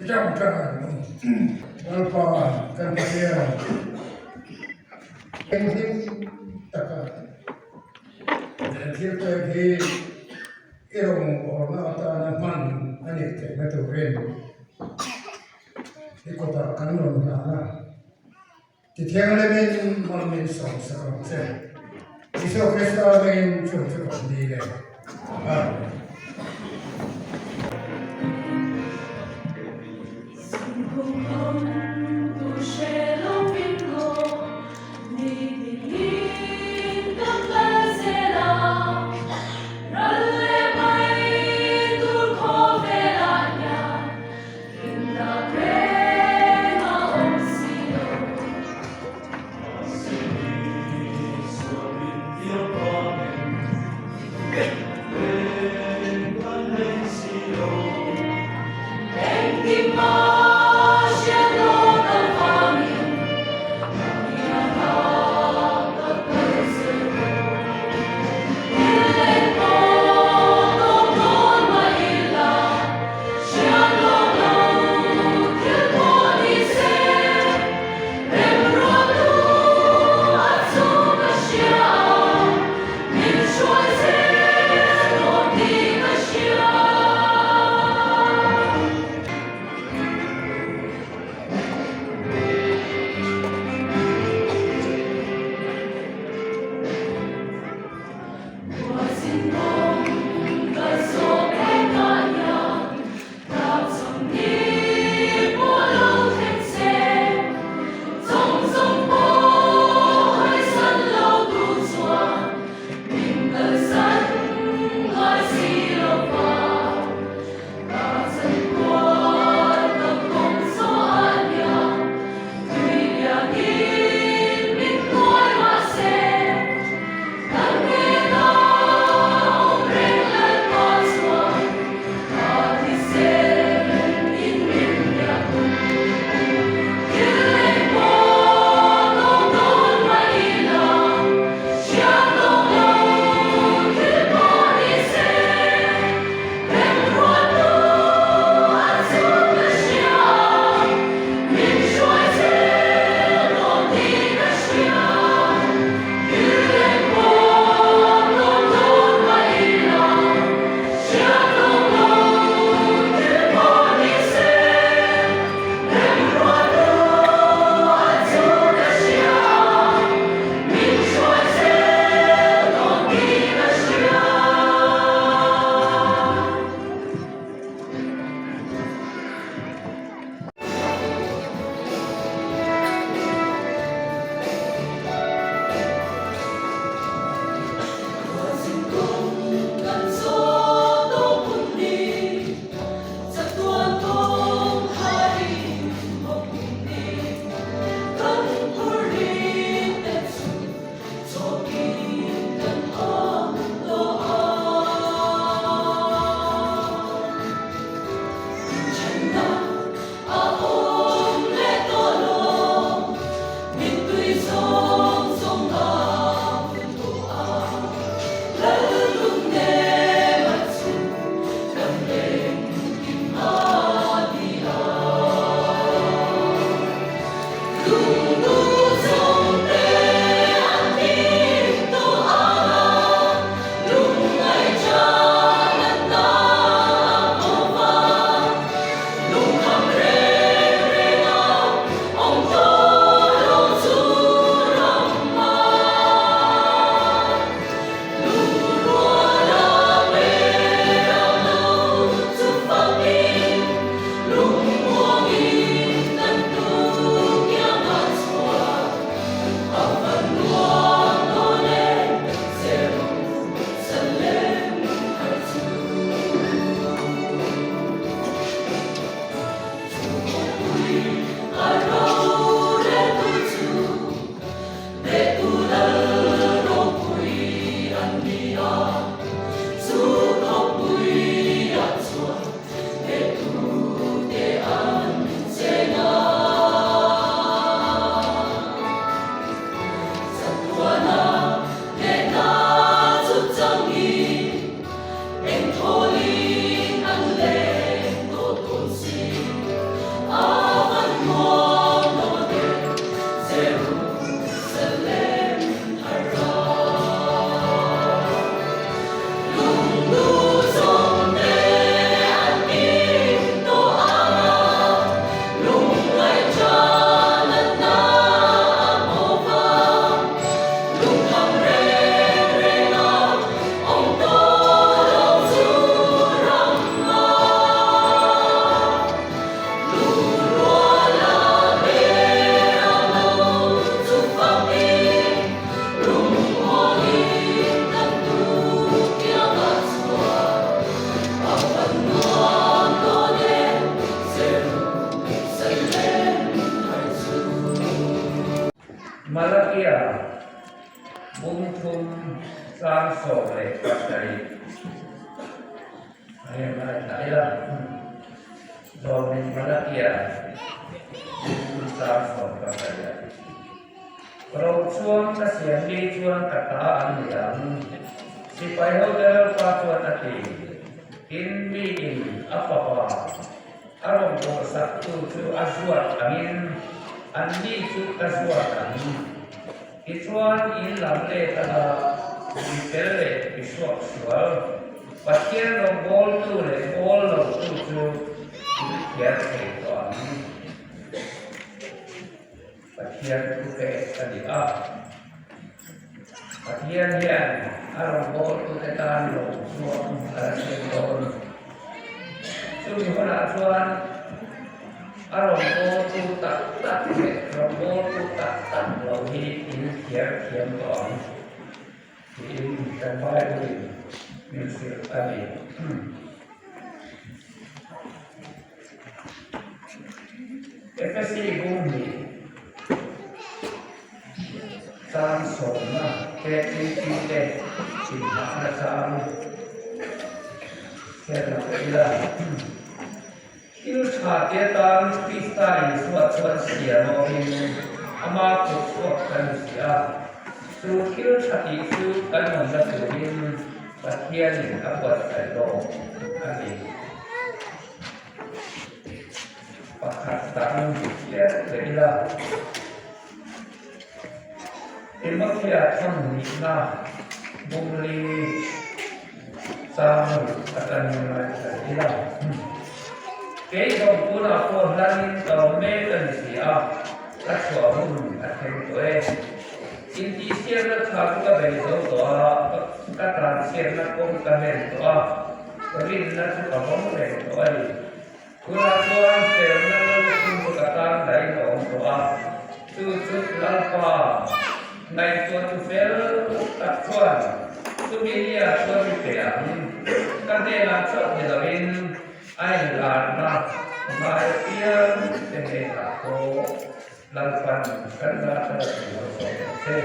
ṭangṭang ang u. Lalpa kan Pathian engtin taka he thil pek hi i rawngbawlna atana hman a nih theihna turin i kutah kan rawn hlan a. Tithianghlimin hman min sawmsak ang che. Isua Krista hmingin chung chu kan dil e. Amen. Chang 17. A heng ngaithla ila Zawmin Malakia chang 17 ah Ro chuan ka siam ni chuan ka ta an ni ang. Sipai hote Lalpa chuan a ti, Tin miin a fapa a rawn bawhsaktu chu a zuat angin anni chu ka zuat ang. Tichuan in lam let anga mi fel leh mi suaksual, Pathian rawngbawltu leh bawl lotu chu in thiar thei tawh ang. Pathian thu pek a ni a. Pathian hian a rawngbawltute tan lawmchuang a la siam dawn. Chumi hunah chuan a rawngbawltu tak tak leh rawngbawltu tak tak lo hi in thiar thiam tawh ang tiin kan Bible-in min hrilh a ni. Efesi bung hnih chang sawmna KTP te inhahna chang hriatna pawh ila thil tha te atan Krista Isua chuan siam awmin ama kut chhuak kan ni si a, chu thil tha tih chu kan awmna turin Pathianin a buatsaih lawk a ni. Pakhat dang chiah leh ila Timothea thamhnihna bumli chang ruk atangin ngaithla ila. Kei zawng tunah pawh hlanin ka awm mek a ni si a, ka chhuah hun a thleng tawh e. Intihsiakna tha chu ka bei zo tawh a, ka tlanchhiatna kawng ka hlen tawh a. Rinna chu ka vawng reng tawh a ni. Tunah chuan felna lalthum chu ka tan dahin a awm tawh a, chu chu Lalpa ngaihtuah tu fel tak chuan chumi nia chuan mi pe ang. Ka hnenah chauh ni loin a inlarna ngai apiang te hnenah pawh Lalpan kan la thar a ti lo zawk ang che.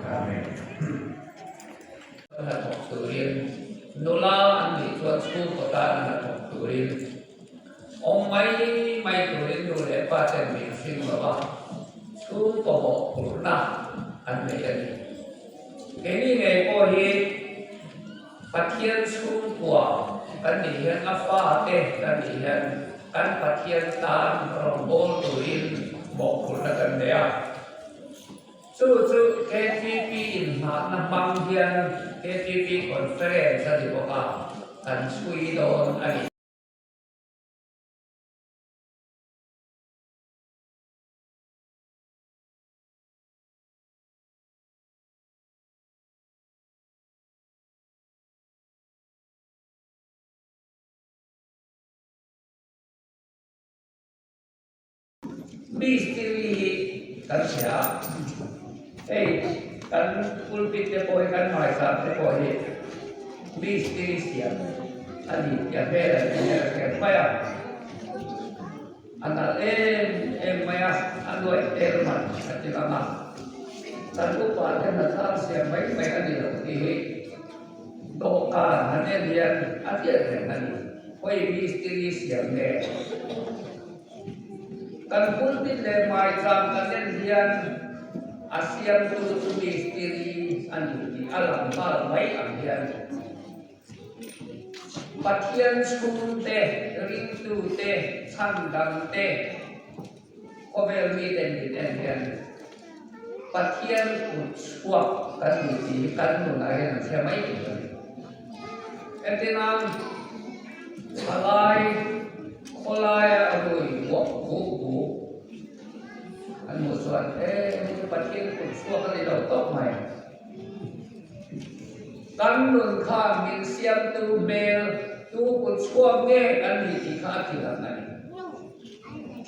Amen. Hnathawk turin nula an nih chuan chhungkaw tan hnathawk turin awm mai mai turin nu leh pa ten min hring lo a, chhungkaw mawhphurhna an nei a ni. Keini ngei pawh hi Pathian chhungkua kan nih hian a fate kan nih hian kan Pathian tan rawngbâwl turin mawhphurhna kan nei a. Chu chu KTP inhnahna hmang hian KTP Conference a ni bawk a, kan chhui dawn a ni. Mistiri hi kan hria a, hei kan pulpit te pawh hi kan hmaisang te pawh hi mistiri siam a ni tih a hmel an ti her kher mai a, a nalh em em mai a, a nuaih tel man a ti lang a, kan upa te hnathlang siam mai mai a ni lo tih hi dawhkan han en hian a hriat reng a ni, hawi mistiri siam nge. Kan pulpit leh maicham kan en hian a siamtu chu mistiri a ni tih a lang nghal mai ang hian Pathian chhungte, ringtute, chhandamte, khawvel mite min en hian Pathian kut chhuak kan ni tih hi kan nunah hian an hre mai tur a ni. Entirnan, thalai khawlaia rui buak buk buk an hmuh chuan e hei chu Pathian kut chhuak a ni lo tawp mai. Kan nun khan min siamtu hmel tu kut chhuak nge kan ni tih kha a ti lang a ni.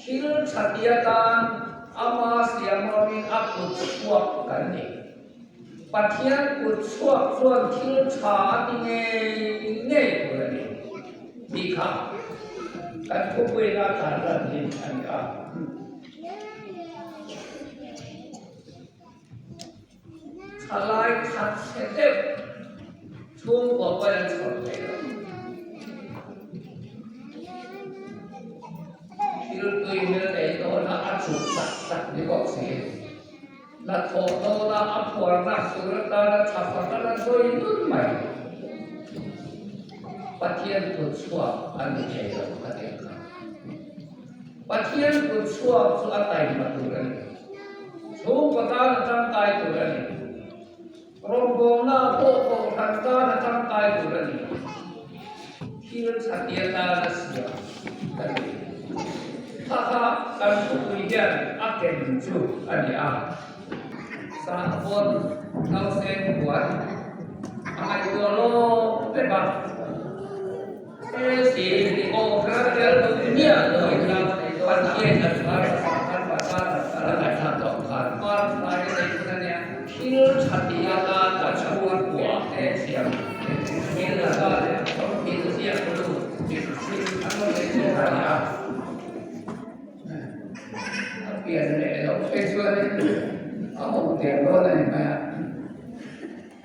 Thil tha tia tan ama siam awmin a kut chhuak kan ni. Pathian kut chhuak chuan thil tha a ti ngei ngei tur a ni tih kha kan thupuina tan lan hi a ni a. Thalai that chhe deuh. Chhungkua pawhin an chhawr thei lo. Thil tui hmel ei dawna a chuk sak sak ni bawk si. Hnathawh dawna a phuarna tur atana tha fak a la zawi nun mai. Pathian kut chhuak a ni thei lo ka ti ang kha. Pathian kut chhuak chu a taima tur a ni. Chhungkaw tan a tangkai tur a ni. Rawngbawlna pawh kohhran tan a tangkai tur a ni. Thil thatia tan a siam ka ni. Kha kha kan thupui hian a ken chu a ni a. Sahbawn nausen huan a ngaihtuah lawk vek a.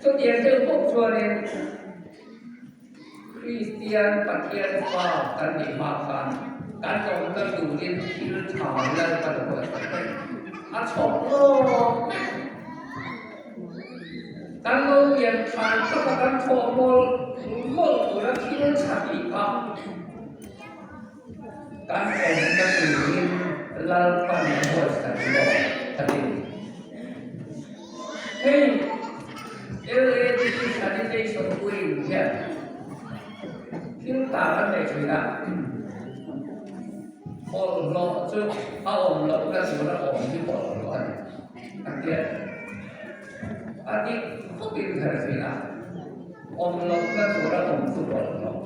Chutiang deuh bawk chuanin Kristian Pathian fa kan nih hma khan kan awmna turin thil tha Lalpan a buatsaih vek. A chhawk lawk vek. Kan lo pian than taka kan thawh mawlh mawlh tura thil tha tih kha kan awmna turin Lalpan a buatsaih lawk a ti. Hei LAD Sanitation Wing hian thil tak an nei thin a, bawlhhlawh chu a awm lohna tura awm hi bawlhhlawh a ni an ti a, a dik khawpin kher thin a, awm lohna tura awm chu bawlhhlawh.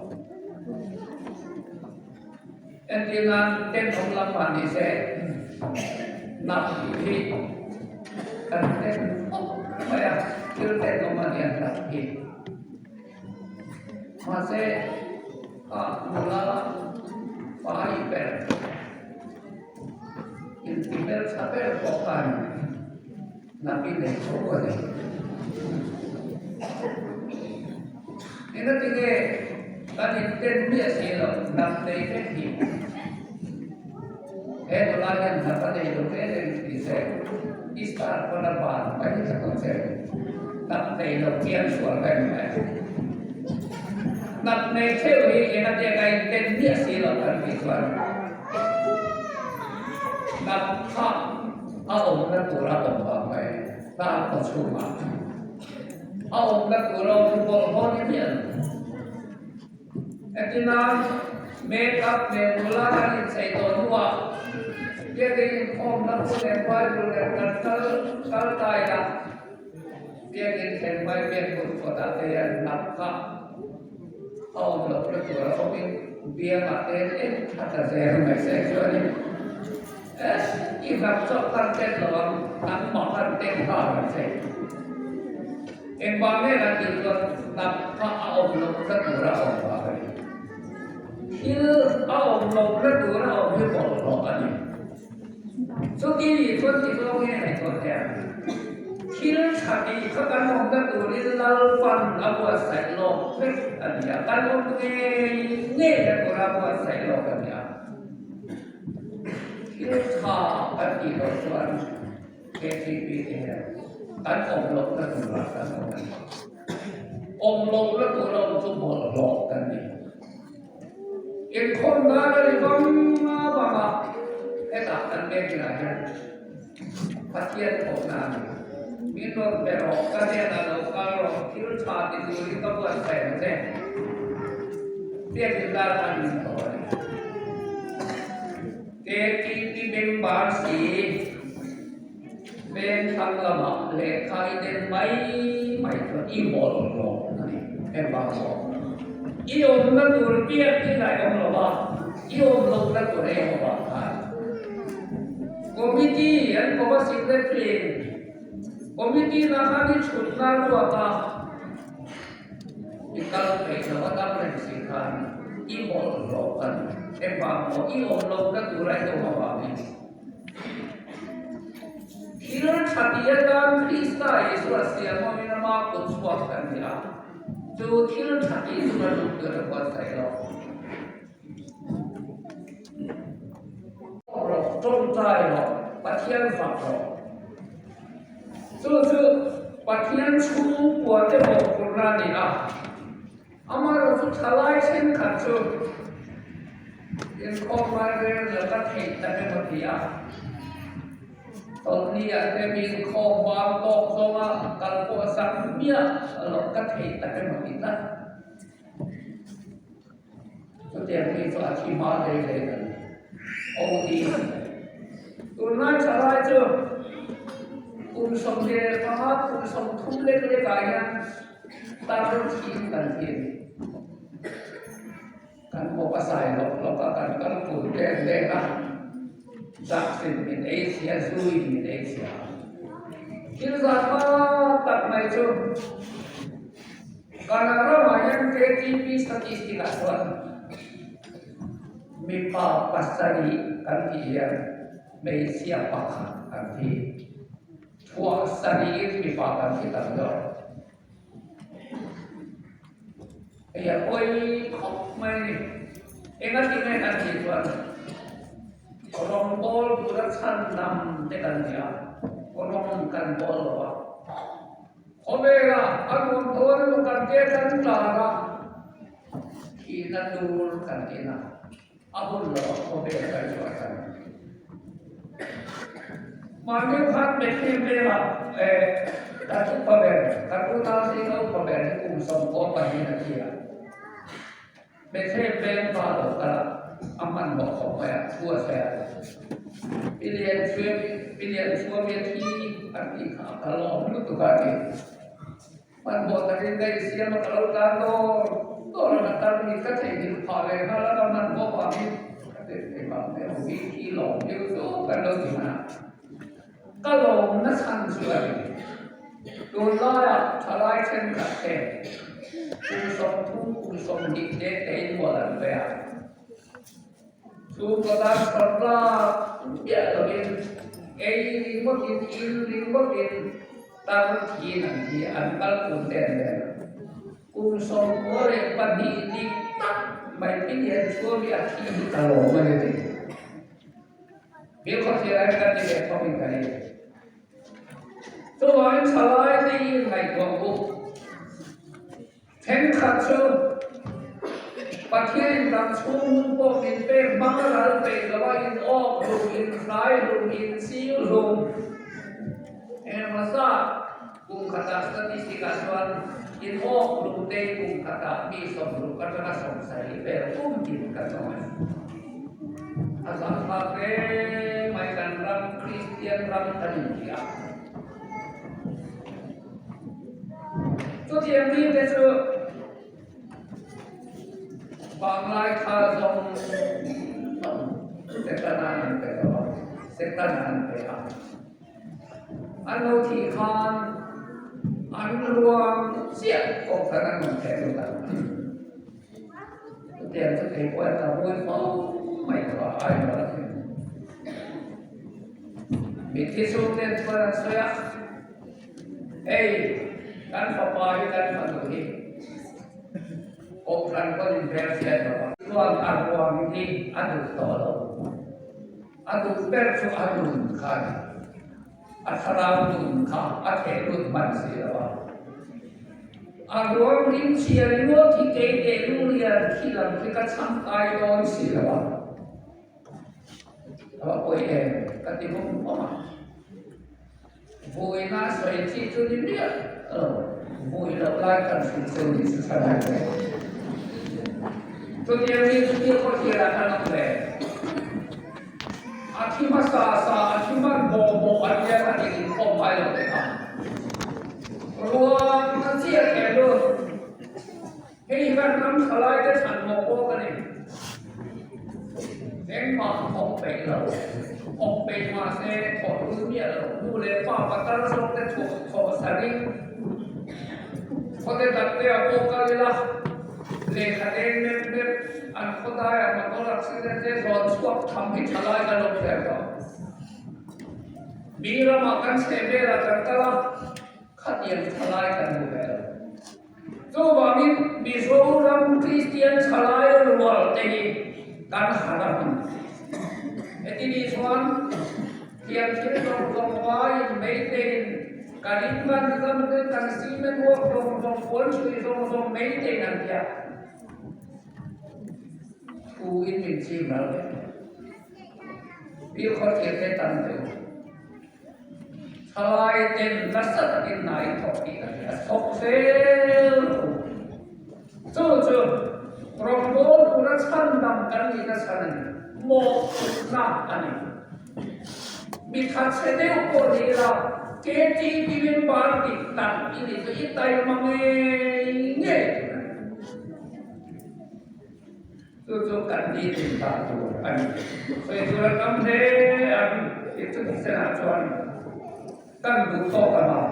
Entirnan tenawm lam mah ni se nap hi kan ten khawp mai a, thil tenawm a nia nap hi. Mahse a nula fai ber inti hmeltha ber pawh khan nap hi nei tho a ni. Engatinge kan inten miah si lo, nap nei vek hi. He nula hian nap a nei lo reng reng ti se, i star pawn a ban mai ta ko che. Nap nei lo chiang sual ka en mai. Nap nei theuh hi engatinge kan inten miah si lo kan tih chuan nap kha a awmna tur a awm vang mai, tar khaw chhungah. A awmna tur a awm bawlhhlawh ni miah lo. Entirna, Make-up nen nula kan inchei tawh hnuah biakin inkhawmna hun nen Bible nen kan kal kal tai a, biakin thlen mai biak hun kawtah te hian hnap kha a awm lohna tur a awmin biangah te hian en khat a zel mai se chuanin i hnap chawp khan tet lo ang, nangmah khan tet nghal ang che. Engvang nge kan tih chuan hnap kha a awm lohna tur a awm vang a ni. Thil a awm lohna tur a awm hi bawlhhlawh a ni. Chuti nih chuan ti zawng nge ngaihtuah teh ang. Thil tha tih kha kan awmna turin Lalpan a buatsaih lawk vek a ni a, kan awm ngei ngei na tura buatsaih lawk a ni a. Thil tha kan tih loh chuan KTP te hian kan awm lohna turah kan awm a ni. Awm lohna tura awm chu bawlhhlawh kan ni. Inkhawm nan a ri vang vang a, hetah kan meeting ah hian Pathian thawhna a ni. Min rawn pe rawh, ka hnenah lo kal rawh, thil tha ti turin ka buatsaih ang che. Biakin dar khan min tawh a ni. KTP member si veng thlang lamah lehkha i den mai mai chuan i bawlhhlawh a ni. Engvang maw? I awmna tur biak i ngaih awm lo a, i awm lohna tur ei awm avang khan. Committee an kawp a secretary in committee na khan i chhutna ruat a, I kal theih loh a dam reng si khan i bawlhhlawh a ni. Engvang maw i awm lohna tura i awm avangin thil tha ti atan Krista Isua siam awmin ama kut chhuak kan ni a. Chu thil tha tih chu ka duh tur a buatsaih lo. Rawh, tawngtai rawh, Pathian fak rawh. Chu chu Pathian chhungkua te mawhphurhna a ni a. Amaherawh chu thalai thenkhat chu inkhawm lai rel laka theih tak emaw ti a, Chawlhni ah te mi inkhawm bang tawk zawnga kal pawh a zak miah loh ka theih tak emaw ti tlat. Chutiang mi chu a thi hma hlei hlei kan OD. Tunlai thalai chu kum 15, kum 30 lek lekah hian Tar thin kan thin. Kan bawk a sai lawk lawk a, kan kal pul dek dek a, drugs in min ei chhia, zu in min ei chhia. Thil zah hma tak mai chu Ghana ramah hian KTP statistic ah chuan mipa pasarih kan tih hian hmeichhia pakhat an thi. Thuah sarihin mipa kan thi tam zawk. Hei a pawi khawp mai a ni. Engati nge kan tih chuan rawngbawl tura chhan lam te kan ni a, rawng kan bawl lo a. Khawvela a nuam dawn emaw kan tia kan tlar a, thihna tur kan tin a. A hun lo a khawvel kan chhuah tan. Mahni khan Bethlehem vengah kan upa ber, kan unau zinga upa ber hi kum 92 a thi a. Bethlehem veng pa lo kal a, a hmanhmawh khawp mai a, thu a sawi a. Pi Lian Chhuam, Pi Lian Chhuami a thi an tih kha a kal awm lutuk a ti. Hmanhmawh takin ka insiam a, ka lo tan dawr dawr a, ka tar mit ka theihnghilh phah leh nghal a, ka hmanhmawh vangin ka tel thei vang te ho hi khi lawm deuh chu kan lo ti hman a, ka lawm na chhan chu a ni. Tunlaiah thalai thenkhat te kum 30 kum 20 te tein mual an pe a, chu kawtan sawrtlak miah lovin ei ringawtin in ringawtin Tar thin an thi an kal kun den den a, kum 92 dik tak mai pin hian chhuam hi a thi hi ka lawm a ni ti. Bilkhawthlir ah hian kan ti ve khawp in ka ring. Chuvangin thalai te hi ngaihtuah u. Thenkhat chu Pathianin dang chhung hun pawh min pek hmang a ral peih lo a, in awk hlum, in hlai hlum, in chil hlum engemaw zat kum khatah statistic ah chuan in awk hlum te hi kum khatah mi 60 atanga 70 vel kum tin kan awm a ni. A zangfak hle mai kan ram Kristian ram kan inti a. Chutiang mite chu Vanglai kha zawng zawng Setana an pe lo a, Setana an pe a. An lo thih khan an ruang chiah pawh khan an rawn theh lut ang. Chutiang chu kei pawh hian ka vui fo mai tawh a, ai lo a ti. Mitthi chhungten chuan an sawi a, Hei, kan fapa hi kan fanu hi Kohhran pawn inhmel hriat lo a. Chuan a ruang hi a duh tawh lo. A duh ber chu a nun kha a ni. A thlarau nun kha a theh lut hman si lo a. A ruang ding chhia ringawt hi kei teh lung lian khi lam khi ka chhangkai dawn si lo a. A va pawi em ka ti vawng vawng a. Vuina sawi chi chu ni miah lo, vui loh lai kan hrilh chu ni chu tha lai ve. Chutiang mi chu thil khawthlir ah kan awm ve. A thi hmasa sa, a thi hman bawh bawh an nia kha tih inkhawm ngai lo te kha. Ruang a chiah theh lut. Hei hi kan ram thalai te chhan mawh bawk a ni. Engmah thawk peih lo, thawk peih mahse thawh lut miah lo, nu leh pa patar zawk te thawh thawh sarin khawte tak te ah pawh kal ila, lehkha deng mep mep an khawdaiah motor accident te zawn chhuak tham hi thalai kan awm hle tawh. Mi ramah kan chheh velah kan kal a, khatiang thalai kan hmu ve lo. Chuvangin Mizoram Kristian thalai rual te hi kan harh a hmun. Heti ni chuan thiam thil zawng zawng vaiin meiteiin kan invan ram te kan cement work zawng zawng puan hrui zawng zawng meiteiin an tia thu in min chim ral vek. Bilkhawr thir te tan teh u. Thalai ten nasa takin hna in thawk tih ka hria, thawk zel rawh u. Chu chu rawngbâwl tura chhandam kan nihna chhan a ni, mawhphurhna a ni. Mi thatchhe deuh pawh ni ila, KTP member dik tak i nih chu i taima ngei ngei tur a ni. Chu chu kan ni tin ta tur a ni. Sawi tur an awm hle ang tih chu thisen ah chuan kan duh tawk ang a.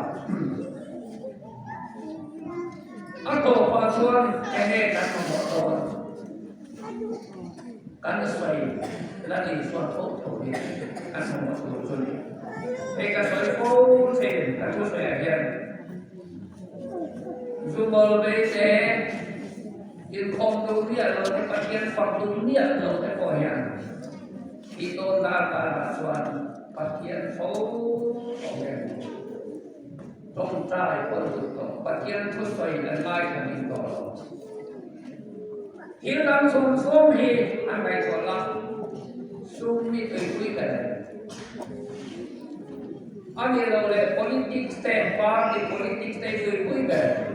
A tawpah chuan enge kan mamawh dawn? Kan sawi la ni chuan tho tho hi kan mamawh tur chu ni. Hei ka sawi fo thin ka thu sawiah hian Zubawl Beite, Inkhawm duh miah lo te, Pathian fak duh miah lo te pawh hian i tawn dar karah chuan Pathian fo tho hian tawngtai pawh duh tawh, Pathian thusawi an ngaithla ning tawh lo. Thil dang chhung chhung hi an ngaihtuah la, sum hi tuipui ber a ni. A nih loh leh politics te, party politics te hi tuipui ber a ni.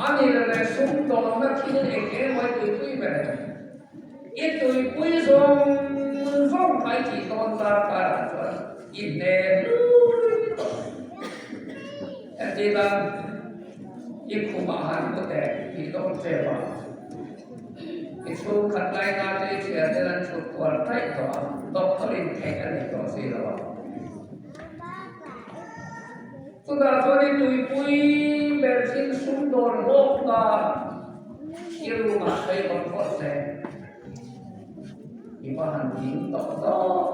A ni lo leh sum tawlna thil eng emaw i tuipui ber a ni. I tuipui zawng zawng kha i tih dawn zar karah chuan i hne hlui tawh a ni. Entirnan, i khumah han mu teh tih dawn che vang. I chhungkhat laina te i thian ten an chhut kual taih tawh a, doctor in theih a nei tawh si lo a. Chutah chuan i tuipui ber thil sumdawn hlawk dan i room ah sawi hawn phawt se, i va han ding tawh dawn.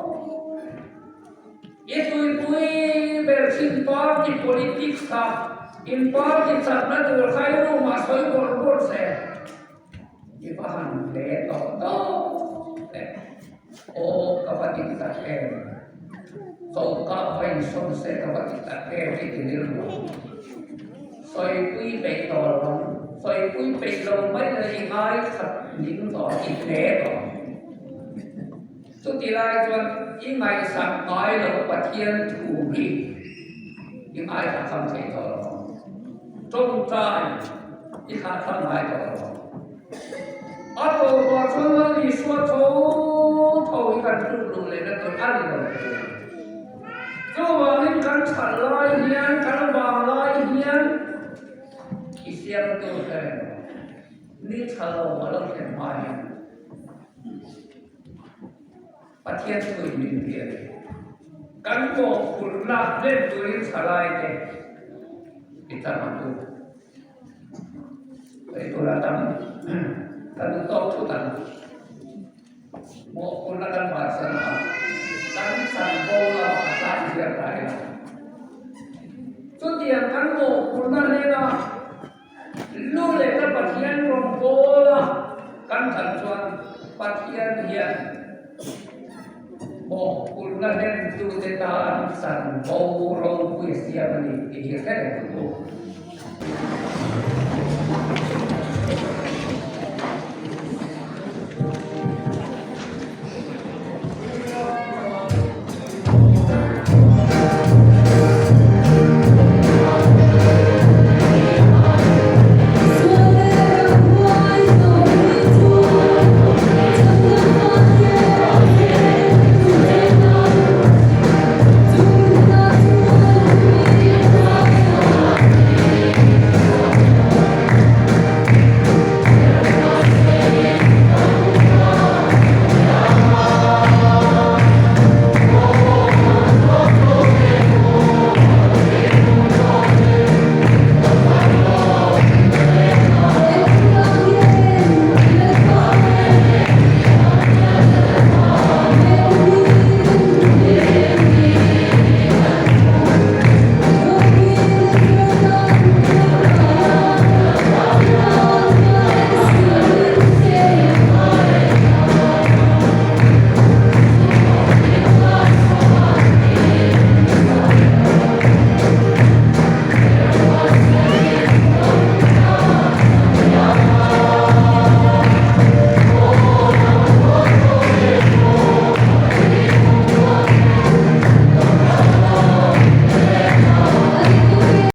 I tuipui ber thin party politics kha in party chakna tur kha i room ah sawi bawrh bawrh se, i va han hle tawh dawn le. Aw ka va ti tak em, choka va insawn se ka va ti tak em tih ti rilru ang. Sawipui peih tawh lo ang, sawipui peih lo mai la i ngai khat ning tawh i hle tawh ang. Chuti lai chuan i ngaihsak ngai lo Pathian thu hi i ngaithla kham thei tawh lo ang. Tawngtai i thlahthlam ngai tawh lo ang. A tawpah chuan Lal Isua tho tho hi kan tluk luh lehna tur a ni lo thei. Chuvangin kan that lai hian, kan vang lai hian i siam tur kha reng lo. Ni tha lo a lo thlen hma hian Pathian thuin min ti a ni. Kan mawhphurhna hlen turin thalaite i tam ang u. Hei tura tam kan duh tawk thut ang. Mawhphurhna kan bansan a, kan chanvo lamah a tlai ziar ta ila. Chutiang kan mawhphurhna hnena lu leh ka Pathian rawn kawl a kan kal chuan Pathian hian Mawhphurhna hlentute tan chanvo ropui a siam a ni tih hi hre reng ang u.